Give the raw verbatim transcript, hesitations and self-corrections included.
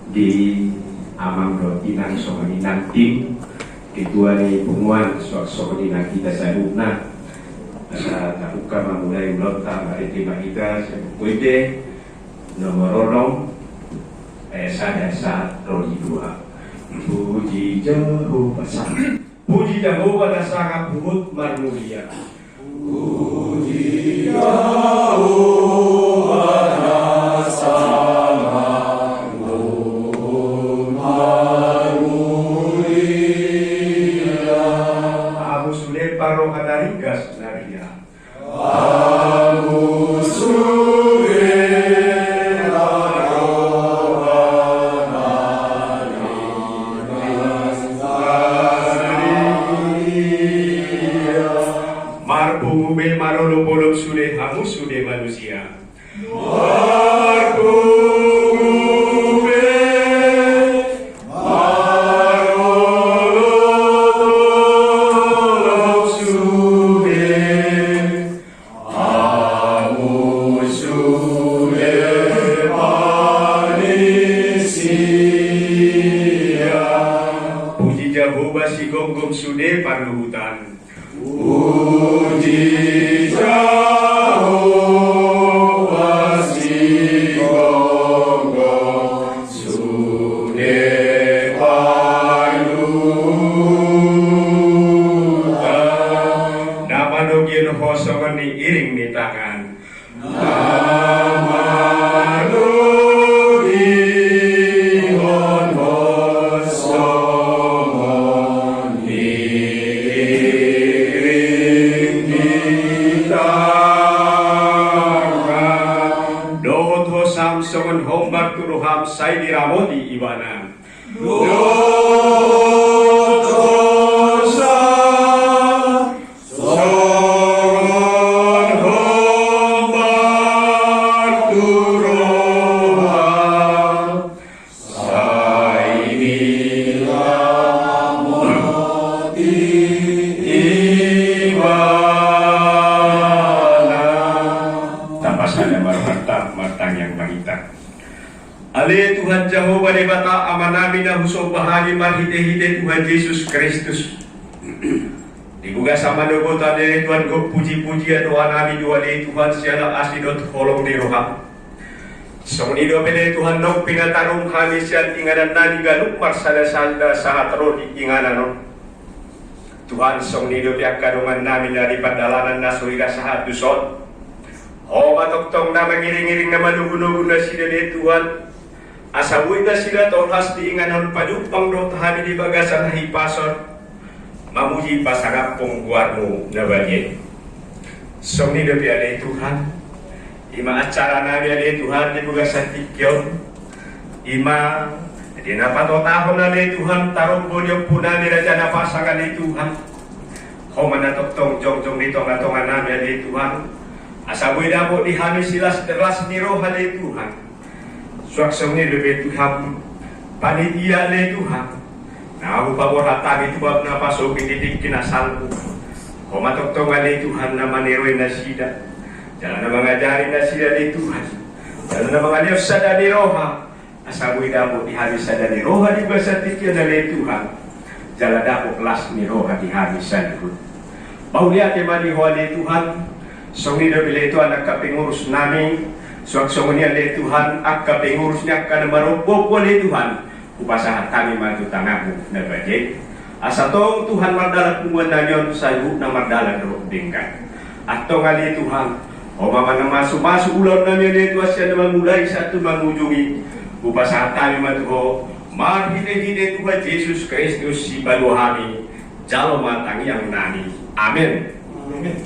Di amang dohot inang songon i nang tim ketua ni punguan, suang songon i nang hita saluhutna. Asa tabuka ma mulai ulaonta, marende ma hita sian Buku Ende nomor onom, ayat sada sahat ro di dua. Puji Jahowa sa. Puji Jahowa na sangap huhut marmulia. Puji Jahowa na sangap huhut marmulia. Hamu sude parroha na ringgas na ria. Hamu sude parroha na ringgas na ria. Marpungu be, marolopolop sude hamu sude manusia. Marpungu be, marolopolop sude hamu sude parisia. Puji Jahowa, sigomgom sude parluhutan. Puji Jahowa, sigomgom sude parluhutan. Na manogihon ho songon i iring ni tangan. Na manogihon ho songon i iring ni tangan. Dohot hosam songon hombar tu roham sai diramoti Ibana. Dohot hosam songon hombar tu roha sai diramoti Ibana. Tapasada ma rohanta, martangiang ma hita. Ale Tuhan Jahowa Debata Amanami na husomba hami marhitehite Tuhan Jesus Kristus, di bagasan manogot ale Tuhan, gok pujipujian rohanami do ale Tuhan siala asi dohot holong ni roham. Songon i dope ale Tuhan, nang pinatarung hami sian inganannami ganup marsadasada sahat ro di inganan on. Tuhan, songon i dope angka dongannami na di pardalanan na so hira sahat tuson. Ho ma tongtong na mangiringiring, na manogunogu nasida ale Tuhan, asa boi nasida tolhas di inganan on pajumpang dohot hami di bagasan hahipason, mamuji pasangaphon goarmu na badia i. Songon i dope ale Tuhan, i ma acaranami ale Tuhan di bagasan tingki on. I ma di na patotahon ale Tuhan tarombo ni ompunami Raja Napasang ale Tuhan. Ho ma na tongtong jongjong di tongatonganami ale Tuhan, asa boi dapot di hami silas las ni roha ale Tuhan. Suang songon i dope Tuhan, panitia ale Tuhan, na hupaborhat hami tu bab na pasogit di tingki na salpu. Ho ma tongtong ale Tuhan na maneroi nasida, jala na mangajari nasida ale Tuhan, jala na mangalehon sada ni roha, asa boi dapot di hami sada ni roha di bagasan tingki on ale Tuhan, jala dapot las ni roha di hami saluhut. Mauliate ma di Ho ale Tuhan. Songon i dope ale Tuhan angka pengurusnami, suang songon i ale Tuhan angka pengurus ni angka na marombohon ale Tuhan, hupasahat hami ma tu tanganmu na badia i. Asa tong Tuhan mardalan punguannami on, saluhutna mardalan dohot denggan. Antong ale Tuhan, Ho ma na mamasumasu ulaonnami ale Tuhan sian na mamulai sahat tu mangujungi. Hupasahat hami ma tu Ho, marhitehite Tuhan Jesus Kristus Sipalua hami, jalo ma tangiangnami. Amen. Amen.